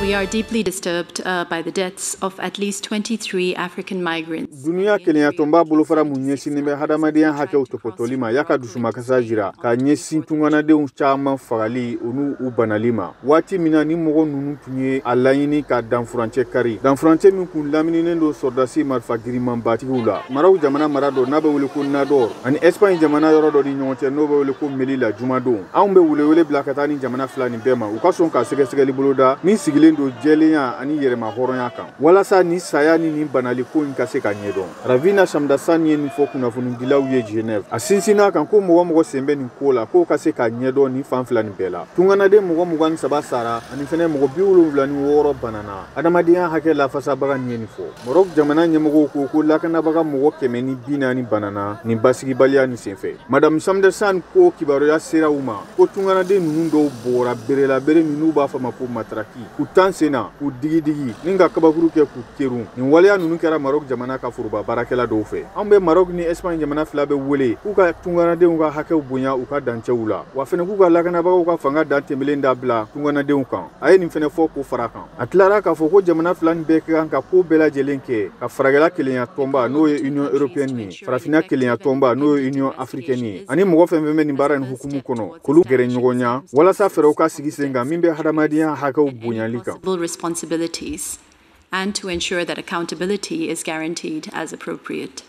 We are deeply disturbed by the deaths of at least 23 African migrants. Duniya kelenyatɔnba bolofara mun ɲɛsinnen bɛ hadamadenya hakɛw tɔpɔtɔli ma, y'a ka dusumakasa jira ka ɲɛsin tunganadenw caman fagali u n'u u banali ma, waati min na ni mɔgɔ ninnu tun ye a laɲini ka danfurancɛ kari, danfurancɛ min kun lamininen don sɔrɔdasi marifa girimanbatigiw la Maroc jamana mara dɔ n'a bɛ wele ko Nador ani Espagne jamana yɔrɔ dɔ ni ɲɔgɔn cɛ, n'o bɛ wele ko Melilla, jumadon. Anw bɛ welewele bila ka taa ni jamana fila nin bɛɛ ma, u ka sɔn ka sɛgɛsɛgɛli boloda min sigilen don jɛlenya ani yɛrɛma hɔrɔnya kan, walasa ni saya ni nin banaliko in ka se ka ɲɛdɔn. Ravina Shamdasani ye nin fɔ kunnafonidilaw ye Genève. A sinsin'a kan ko mɔgɔ mɔgɔ sen bɛ nin ko la, k'o ka se ka ɲɛdɔn nin fan fila nin bɛɛ la. Tunganaden mɔgɔ 23 sara ani fɛnɛ mɔgɔ 76 banana. Adamadenya hakɛ lafasabaga nin ye nin fɔ. Maroc jamana ɲɛmɔgɔw ko ko lakanabaga mɔgɔ 140 banana nin basigibaliya nin senfɛ. Madame Shamdasani ko kibaruya sera u ma ko tunganaden ninnu dɔw bɔra bere la, bere min n'u b'a fɔ ma ko matraki, k'u tan sen na, k'u digi-digi ni ka kabakuru kɛ k'u kerun. Nin waleya ninnu kɛra Maroc jamana ka foroba baarakɛla dɔw fɛ. Anw bɛ Maroc ni Espagne jamana fila bɛ wele k'u ka tunganadenw ka hakɛw bonya u ka dancɛw la, wa fɛnɛ k'u ka lakanabagaw ka fanga dan tɛmɛlen dabila tunganadenw kan. A ye nin fɛnɛ fɔ k'o fara kan. A tilara k'a fɔ ko jamana fila nin bɛɛ ka kan ka ko bɛɛ lajɛlen kɛ ka faragɛla kelenya tɔnba, n'o ye Union européenne ye, farafinna kelenya tɔnba, n'o ye Union africaine ye, ani mɔgɔ fɛn fɛn bɛ nin baara in hukumu kɔnɔ, k'olu gɛrɛ ɲɔgɔn ɲa walasa fɛɛrɛw ka sigi sen kan min bɛ hadamadenya hakɛw bonyali kan. Responsibilities and to ensure that accountability is guaranteed as appropriate.